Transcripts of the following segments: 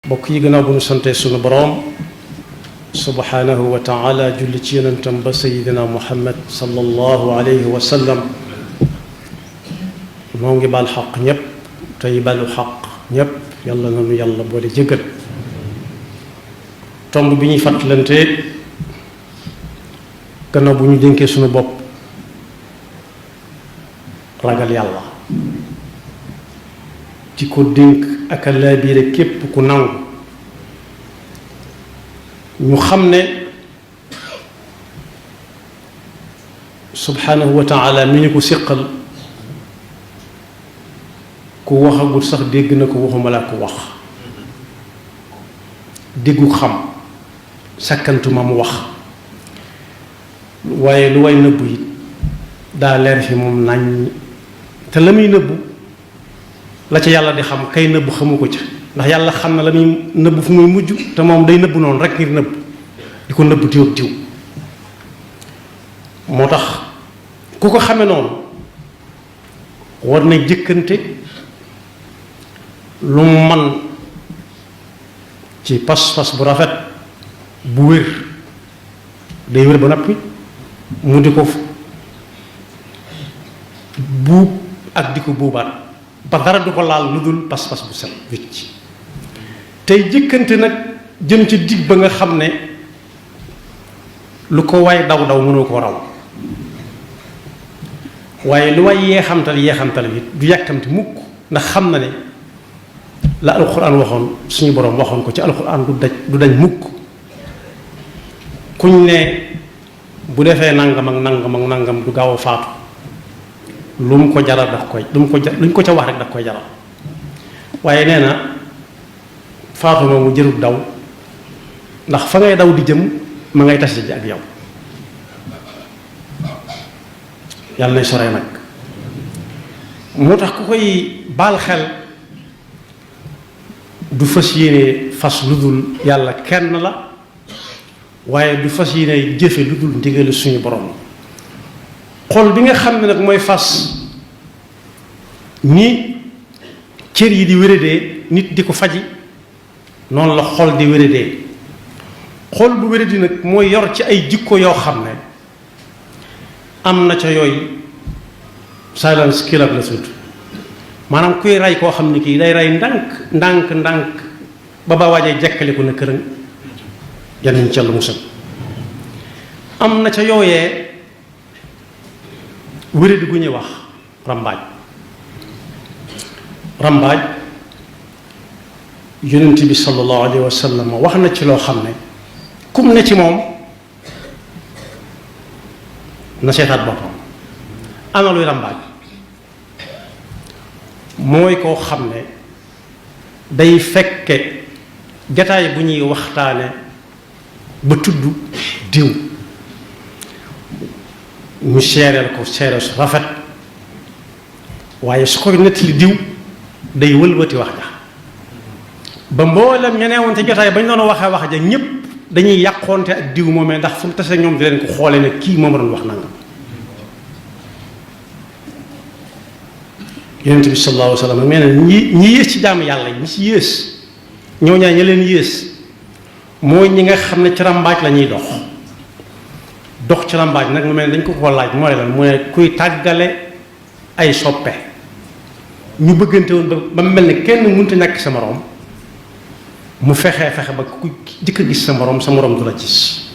bokk yi gannaaw bu ñu sante sunu boroom subhanahu wa taala julli ci yonentam ba sayidina muhammad sallallahu alayhi wa sallam moo ngi baal xaq ñépp tey balu xaq ñépp yàlla na nu yàlla boole jëggal tomb bi ñuy fàttalante gannaaw bu ñu dénkee sunu bopp ragal yàlla ci ko dénk ak a laabiire képp ku nangu ñu xam ne subhanahu wa taala mi ñu ko séqal ku waxagul sax dégg na ko waxuma laa ko wax déggu xam sàkkantuma mu wax waaye lu way nëbbu it daa leer fi moom nañ te la muy nëbbu la ca yàlla di xam kay nëbbu xamu ko ca ndax yàlla xam na la muy nëbbu fu muy mujj te moom day nëbbu noonu rek ngir nëbbu di ko nëbbu tiw ak tiw moo tax ku ko xame noonu war na jëkkante lu mu man ci pas-pas bu rafet bu wér day wér ba noppi mu di ko buub ak di ko buubaat ba dara du ko laal lu dul pas-pas bu set wicc tey jëkkante nag jëm ci dig ba nga xam ne lu ko waay daw daw mënoo ko raw waaye lu waay yeexamtal bi du yàkkamti mukk ndax xam na ne la alxuraan waxoon suñu boroom waxoon ko ci alxuraan du dañ mukk kuñ ne bu defee nangam ak nangam ak nangam du gaaw a faatu lu mu ko jaral daf koy luñ ko ca wax rek daf koy jaral waaye nee na faatu moomu jërut daw ndax fa ngay daw di jëm ma ngay tase ji ak yow yàlla nay sore nag moo tax ku koy baal xel du fas yéene fas lu dul yàlla kenn la waaye du fas yéene jëfe lu dul ndigalu suñu borom xol bi nga xam ne nag mooy fas ni cër yi di wéradee nit di ko faji noonu la xol di wéradee xol bu wéradi nag mooy yor ci ay jikko yoo xam ne am na ca yooyu silence killer la sut maanaam kuy rey koo xam ne kii day rey ndànk ba waajee jekkaliku na këram yanañ ca lu musal am na ca yooyee wéradi gu ñuy wax rambaaj yonent bi sallallahu alayhi wa sallam wax na ci loo xam ne kum ne ci moom na seetaat boppam ana luy rambaaj mooy koo xam ne day fekke jataay bu ñuy waxtaane ba tudd diw ñu seereel ko seere su rafet waaye su koy nettali diw day wëlbati wax ja ba mboolem ñeneewoon te jotaay ba ñu doon waxee wax ja ñépp dañuy yàqoonte ak diw moomee ndax fu mu tase ñoom di leen ko xoole ne kii moom doon wax nangam yonent bi sallallahu alayhi wa sallam nee na ñi yées ci jaamu yàlla ñi ci yées ñoo ñaa ña leen yées mooy ñi nga xam ne ci rambaaj la ñuy dox ci rambaaj nag mu mel ne dañ ko laaj mooy lan mooy kuy tàggale ay soppe ñu bëggante woon ba mel ne kenn mënut a ñàkk sa moroom mu fexe ba ku jëkk a gis sa moroom du la gis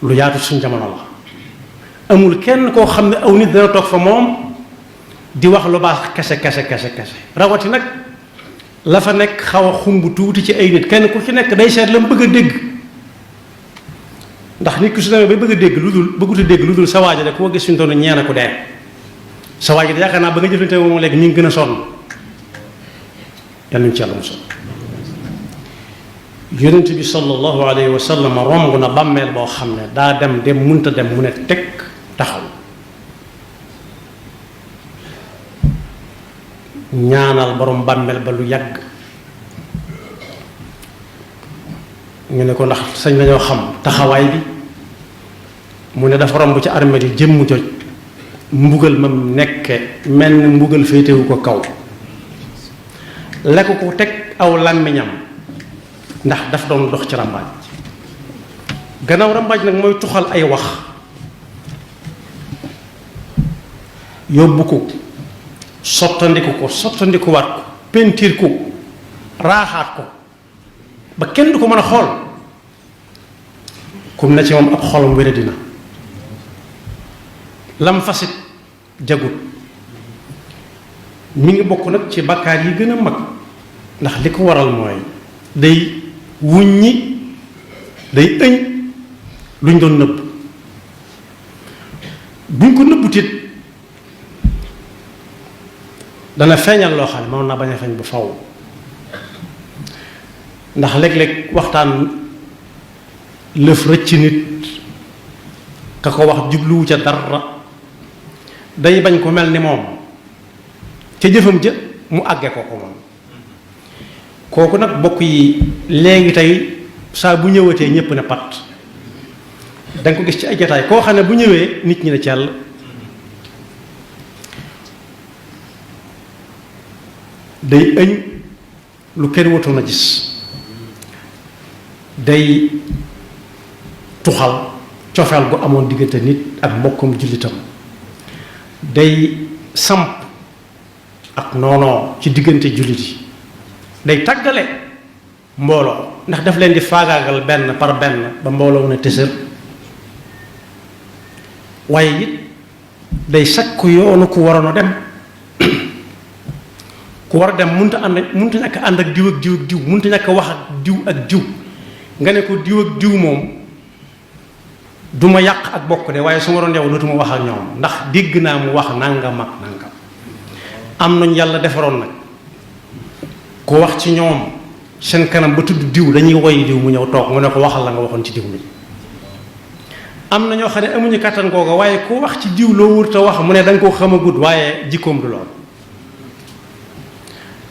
lu yaatu suñ jamono la amul kenn koo xam ne aw nit dana toog fa moom di wax lu baax kese rawati nag la fa nekk xaw a xumb tuuti ci ay nit kenn ku ci nekk day seet la mu bëgg a dégg ndax nit ku su demee bay bëgg a dégg bëggut a dégg lu dul sa waaja de koo gis suñu toon ñeena ko dee sa waaja de yaakaar naa ba nga jëfante moom léegi ñu ngi gën a sonn yal nañu ci yàlla musal yonent bi sallallahu alayhi wa sallam romb na bàmmeel boo xam ne daa dem munta dem mu ne teg taxaw ñaanal borom bàmmeel ba lu yàgg ñu ne ko ndax sañ nañoo xam taxawaay bi mu ne dafa romb ci armée yi jëmm joj mbugal mam nekke mel ni mbugal féetewu ko kaw lekk ko teg aw làmmiñam ndax daf doon dox ci rambaaj. gannaaw rambaaj nag mooy tuxal ay wax yóbbu ko sottandikuwaat ko pentiir ko raaxaat ko ba kenn du ko mën a xool kum na ci moom ab xolam wére dina lam fasit jagut mi ngi bokk nag ci bakkaar yi gën a mag ndax li ko waral mooy day wuññi day ëñ luñ doon nëbb buñ ko nëbbutit dana feeñal loo xam ne moom naa bañ a feeñ bu faw ndax léeg-léeg waxtaan lëf rëcc nit ka ko wax jubluwu ca dara day bañ ko mel ni moom ca jëfam ja mu àgge ko moom kooku nag bokk yi léegi tey saa bu ñëwatee ñépp ne pat danga ko gis ci ay jotaay koo xam ne bu ñëwee nit ñi ne ci yàlla day ëñ lu kenn watoon a gis day tuxal cofeel gu amoon diggante nit ak mbokkum jullitam day samp ak noonoo ci diggante jullit yi day tàggale mbooloo ndax daf leen di faagaagal benn par benn ba mbooloo ne tësër waaye it day sakk yoonu ku waroon a dem ku war a dem mënut a ñàkk ànd ak diw ak diw ak diw mënut a ñàkk wax ak diw ak diw nga ne ko diw ak diw moom du ma yàq ak bokk de waaye su ma doon yow dootuma wax ak ñoom ndax dégg naa mu wax nangam ak nangam am nañ yàlla defaroon nag ku wax ci ñoom seen kanam ba tudd diw dañuy woy diw mu ñëw toog mu ne ko waxal la nga waxoon ci diw mi am na ñoo xam ne amuñu kàttan googa waaye ku wax ci diw loo wër te wax mu ne da nga koo xamagut waaye jikkoom du lool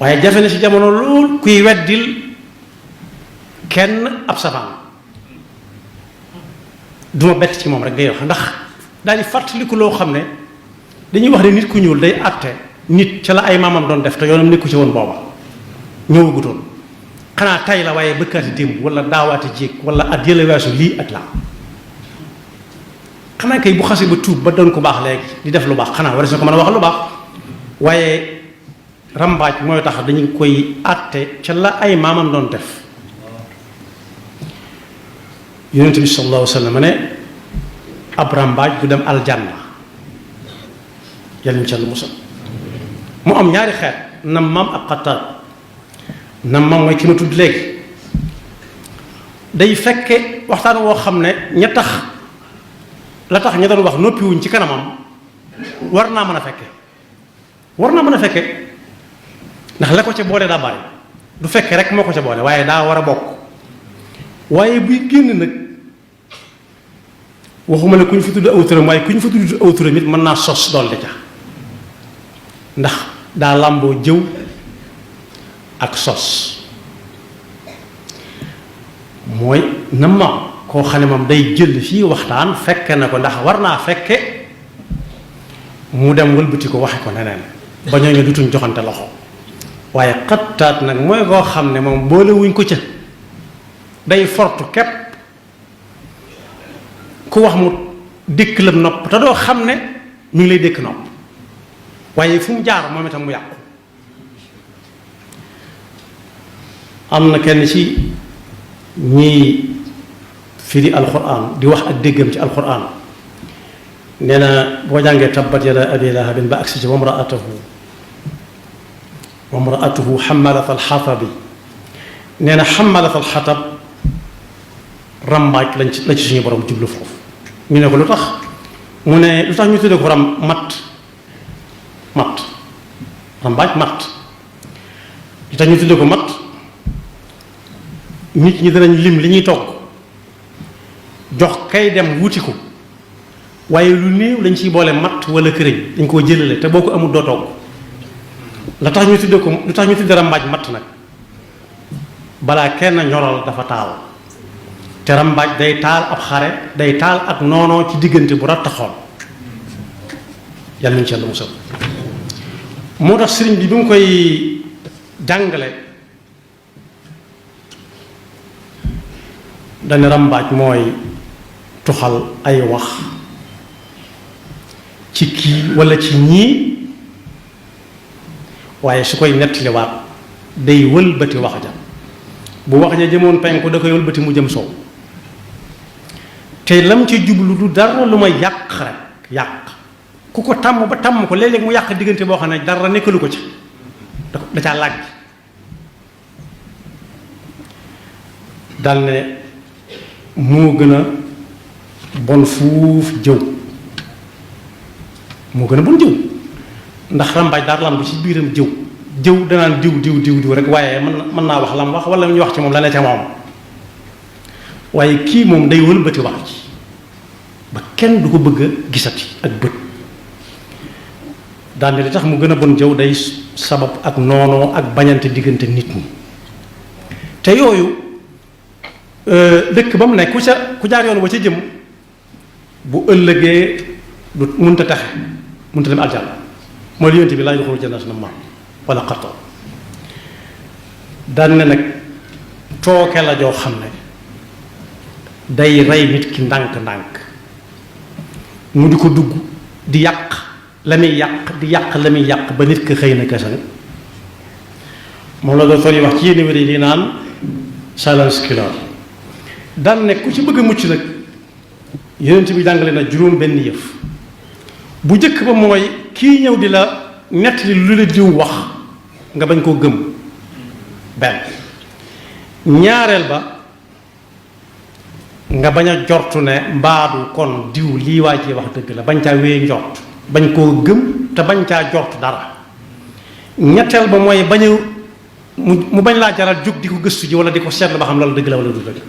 waaye jafe na ci jamono lool kuy weddil kenn ab safaan duma bett ci moom rek ngay wax ndax daal di fàttaliku loo xam ne dañuy wax ne nit ku ñuul day àtte nit ca la ay maamam doon def te yoonam nekku ci woon booba ñëwagutoon xanaa tay la waaye bëkkaati démb wala daawaati jéeg wala at yële weesu lii ak laa xanaa kay bu xasee ba tuub ba doon ko baax léegi di def lu baax xanaa war na ko mën a wax lu baax waaye rambaaj mooy tax dañu koy àtte ca la ay maamam doon def yonent bi sallallahu alayhi wa sallam ne ab rambaaj du dem aljanna yàlla ñu ca lu musal mu am ñaari xeet nam maam ak xattaat nam maam mooy ki ma tudd léegi day fekke waxtaan woo xam ne ña tax la tax ña doon wax noppiwuñ ci kanamam war naa mën a fekke ndax la ko ca boole daa bari du fekke rek moo ko ca boole waaye daa war a bokk waaye buy génn nag waxuma ne ku ñu fa tudd aw turam waaye ku ñu fa tudd aw turam it mën naa sos dolli ca ndax daa làmboo jëw ak sos mooy na ma koo xam ne moom day jël fii waxtaan fekke na ko ndax war naa fekke mu dem wëlbati ko waxe ko neneen ba ñooñu dutuñ joxante loxo waaye xattaat nag mooy koo xam ne moom boolewuñ ko ca day fortu képp ku wax mu dékk la nopp te doo xam ne mi ngi lay dékk nopp waaye fu mu jaar moom itam mu yàqu am na kenn ci ñiy firi alquran di wax ak déggam ci alquran nee na boo jàngee tabbat yada abi lahabin ba agsi ci wa mraatuhu xamalat alxatabi nee na xamalat alxatab rambaaj la ci suñu borom jublu foofu ñu ne ko lu tax mu ne lu tax ñu tuddee ko rambaaj matt li tax ñu tuddee ko matt nit ñi danañ lim li ñuy togg jox kay dem wuti ko waaye lu néew lañ ciy boole matt wala këriñ dañ koo jëlale te boo ko amul doo togg lu tax ñu tuddee rambaaj matt nag balaa kenn ñoral dafa taal te rambaaj day taal ab xare day taal ak noonoo ci diggante bu rattaxoon yàlla nañu ci yàlla musal moo tax sëriñ bi mu koy jàngale dana rambaaj mooy tuxal ay wax ci kii walla ci ñii waaye su koy nettaliwaat day wëlbati wax ja bu wax ja jëmoon penku da koy wëlbati mu jëm sow te lam ci jublu du dara lu ma yàq rek yàq ku ko tàmm ba tàmm ko léeg-léeg mu yàq diggante boo xam ne dara nekkalu ko ci da caa làgg dal ne moo gën a bon fuuf jëw moo gën a bon jëw ndax rambaaj daal lam bi ci biiram jëw danaan diw rek waaye mën naa wax lam wax wala ñu wax ci moom la ne ca moom waaye kii moom day wëlbati wax ci ba kenn du ko bëgg a gisati ak bët daane li tax mu gën a bon jëw day sabab ak noonoo ak bañante diggante nit ñi te yooyu dëkk ba mu nekk ku jaar yoon wa ca jëm bu ëllëgee du mënta taxe mënta dem aljanna mooy li yonent bi laa yadxulu jannata nammaam wala xatta daan ne nag tooke la joo xam ne day rey nit ki ndànk-ndànk mu di ko dugg di yàq la muy yàq ba nit ki xëy na kasan moom la docteur yi wax ci yenn wér yi di naan silence killer daan ne ku ci bëgg a mucc nag yonent bi jàngale na juróom benn yëf bu jëkk ba mooy kii ñëw di la nettali lu la diw wax nga bañ koo gëm benn ñaareel ba nga bañ a jortu ne mbaadu kon diw lii waa ji wax dëgg la bañ caa wéy njort bañ koo gëm te bañ caa jortu dara ñetteel ba mooy bañ a mu bañ laa jaral jóg di ko gëstu ji wala di ko seetlu ba xam loolu dëgg la wala du dëgg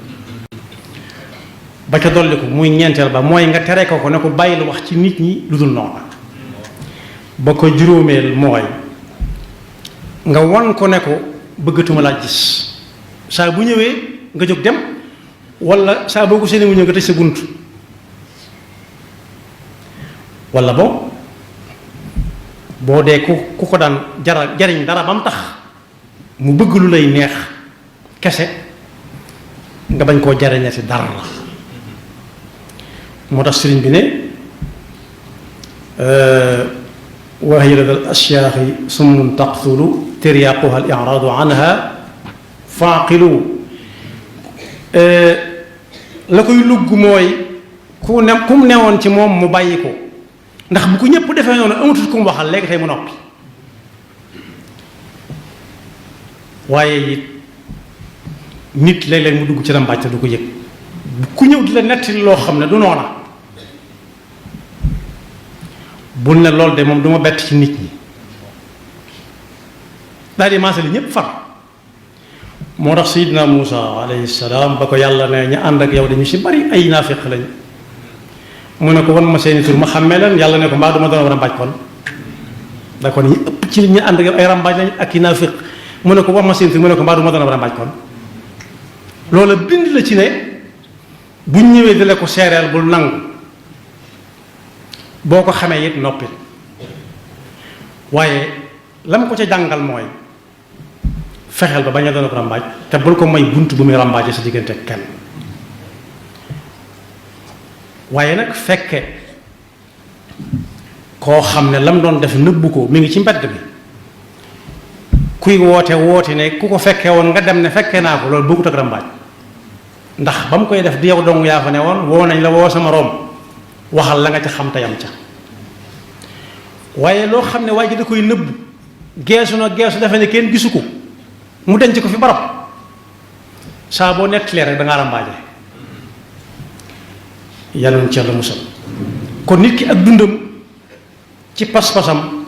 ba ca dolli ko muy ñeenteel ba mooy nga tere ko ne ko bàyyi lu wax ci nit ñi lu dul noonu ba ko juróomeel mooy nga wan ko ne ko bëggatuma laa gis saa bu ñëwee nga jóg dem wala saa boo ko seeni mu ñëw nga tëj sa bunt wala boo dee ku ko daan jariñ dara ba mu tax mu bëgg lu lay neex kese nga bañ koo jariñati dara la moo tax sëriñ bi ne wahirat al ashyaaxi summun taqtulu tiryaquha al iraadu anha faaqilu la koy lugg mooy ku mu newoon ci moom mu bàyyi ko ndax bu ko ñëpp defee noonu amatul ku mu waxal léegi tey mu noppi waaye it nit léeg-léeg mu dugg ci rambaaj te du ko yëg ku ñëw di la nettali loo xam ne du noona bul ne lool de moom du ma bett ci nit ñi daal di maasali ñëpp far moo tax Seydina Muusa alayhi salaam ba ko yàlla ne ñu ànd ak yow dañu si bari ay naafiq lañ mu ne ko wan ma seeni tur ma xàmmee leen yàlla ne ko mbaa du ma doon rambaaj kon da kon ñi ëpp ci ñu ànd ak yow ay rambaaj lañ ak i naafiq mu ne ko wan ma seeni tur mu ne ko mbaa du ma doon rambaaj kon loola bind la ci ne buñ ñëwee di la ko seereel bul nangu boo ko xamee it noppi waaye lam ko ca jàngal mooy fexeel ba bañ a doon rambaaj te bul ko may bunt bu muy rambaaje sa diggante kenn waaye nag fekke koo xam ne lam doon def nëbbu ko mi ngi ci mbedd bi kuy woote ne ku ko fekkee woon nga dem ne fekkee naa ko loolu bëggut ak rambaaj ndax ba mu koy def di yow dong yaa fa ne woon woo nañ la woo sama room waxal la nga ca xam te yam ca waaye loo xam ne waa ji da koy nëbb geesu na geesu defe ne kenn gisu ko mu denc ko fi barab saa boo nettalee rek da ngaa rambaaje yàlla na ci yàlla musal kon nit ki ak dundam ci pas-pasam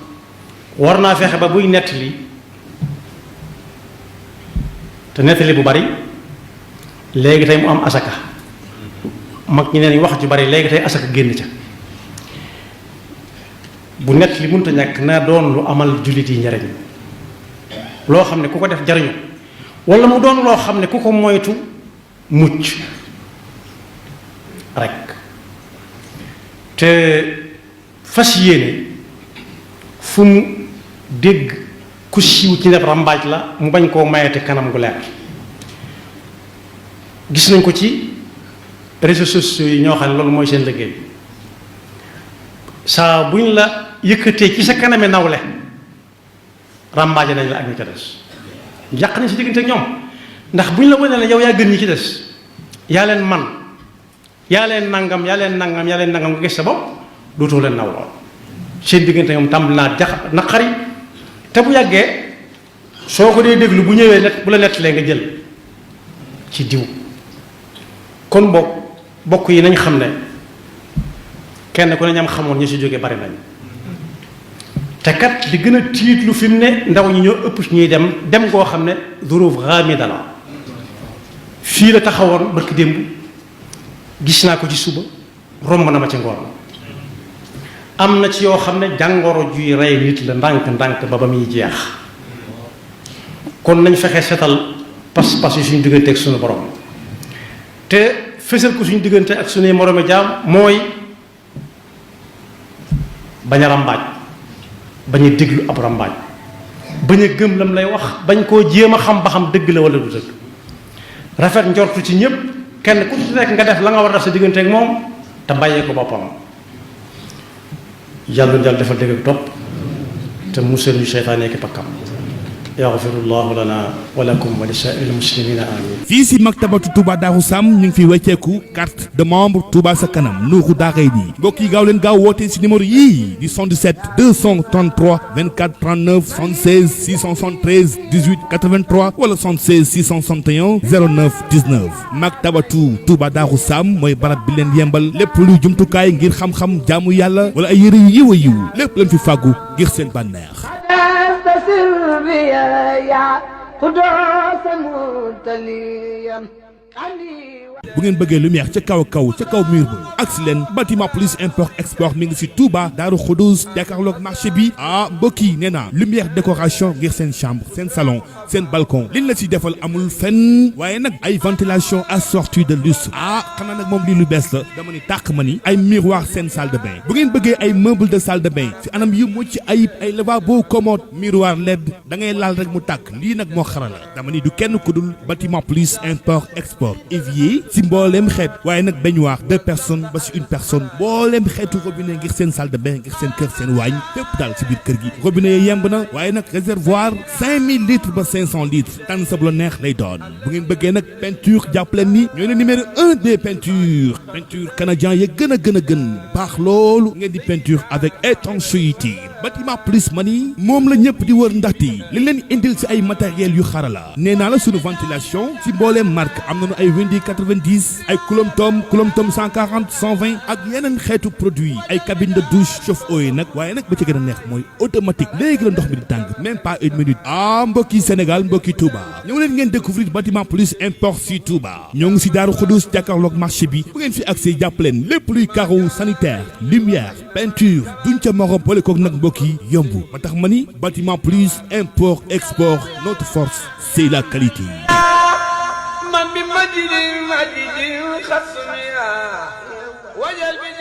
war naa fexe ba buy nettali te nettali bu bari léegi tey mu am asaka mag ñi neen wax ju bari léegi tey asaka génn ca bu nettali mënta ñàkk na doon lu amal jullit yi njariñ loo xam ne ku ko def jariñu wala mu doon loo xam ne ku ko moytu mucc rek te fas yéene fu mu dégg ku siiw ci def rambaaj la mu bañ koo mayete kanam gu leer. gis nañ ko ci réseaux sociaux yi ñoo xam ne loolu mooy seen liggéey saa buñ la yëkkatee ci sa kaname nawle rambaaje nañ la ak ñi ca des yàq nañ si diggante ak ñoom ndax buñ la wane ne yow yaa gën ñi ci des yaa leen man yaa leen nangam nga gis sa bopp dootoo leen nawloo seen diggante ñoom tàmbali naa jax naqari te bu yàggee soo ko dee déglu bu ñëwee net bu la nettalee nga jël ci diw. kon bokk yi nañ xam ne kenn ku ne ñam xamoon ñi si jógee bari nañ te kat li gën a tiitlu fi mu ne ndaw ñi ñoo ëpp ñuy dem koo xam ne zuruf ghamida la fii la taxawoon barki démb gis naa ko ci suba romb na ma ci ngoon am na ci yoo xam ne jàngoro juy rey nit la ndànk ba muy jeex kon nañ fexe setal pas-pas yi suñu diggante ak suñu borom te fësal ko suñu diggante ak suñuy moroomi jaam mooy bañ a rambaaj bañ a déglu ab rambaaj bañ a gëm lam lay wax bañ koo jéem a xam ba xam dëgg la wala du dëgg rafet njortu ci ñëpp kenn ku ci nekk nga def la nga war a def sa diggante ak moom te bàyyee ko boppam yàlla defal dëgg ak topp te musal ñu seytaane ki pakkam yaxfirullahu lana wa lakum wa li saa'iril muslimina amin. fii si maktabatu Touba Darou Sam ñu ngi fi wecceeku carte de membre Touba sa kanam Nuuru Daarayni mbokk yi gaaw leen gaaw woote si numéro yii di 77 233 24 39 76 673 18 83 wala 76 661 09 19 maktabatu Touba Darou Sam mooy barab bi leen yembal lépp luy jumtukaay ngir xam-xam jaamu yàlla wala ay yëre yu yiw a yiw lépp leen fi fàggu ngir seen bànneex. يا قدوس متليا bu ngeen bëggee lumière ca kaw mur ba agsi leen bâtiment plus import export mi ngi si Touba Daaru Xudoos jàkkaarloog marché bi mbokk yi nee naa lumière décoration ngir seen chambre seen salon seen balcon liñ la si defal amul fenn waaye nag ay ventilation assortie de lustre xanaa nag moom lii lu bees la dama ni tàq ma ni ay miroir seen salle de bain bu ngeen bëggee ay meuble de salle de bain si anam yu mucc ayib ay lavabo commode miroir LED da ngay laal rek mu tàkk lii nag moo xarala dama ni du kenn ku dul bâtiment plus import export évier si mbooleem xeet waaye nag baignoire 2 personnes ba si 1 personne mbooleem xeetu robinet ngir seen salle de bain ngir seen kër seen waañ fépp daal si biir kër gi robinet yi yemb na waaye nag réservoir 5000 litres ba 500 litres tànn sa bu la neex lay doon bu ngeen bëggee nag peinture jàppaleen ni ñooy le numéro 1 des peintures peinture canadien ya gën a baax loolu ngeen di peinture avec étanchéité bâtiment plus mani moom la ñëpp di wër ndaxte li leen indil si ay matériels yu xarala nee naa la sunu ventilation si mbooleem marque am nañu ay Windi 90 ay Coulomb Tom 140 120 ak yeneen xeetu produit ay cabine de douche chauffe-eau yi nag waaye nag ba ci gën a neex mooy automatique léegi la ndox mi di tàng même pas une minute mbokki Sénégal mbokki Touba ñëw leen ngeen découvrir bâtiment plus import si Touba ñoo ngi si Daaru Xudoos jàkkaarloog marché bi bu ngeen fi accès jàpp leen lépp luy carreau sanitaire lumière peinture duñ ca morom boole koog nag mbokk yi yomb ba tax ma ni bâtiment plus import export notre force c'est la qualité. من بمجد المجد خصمها وجل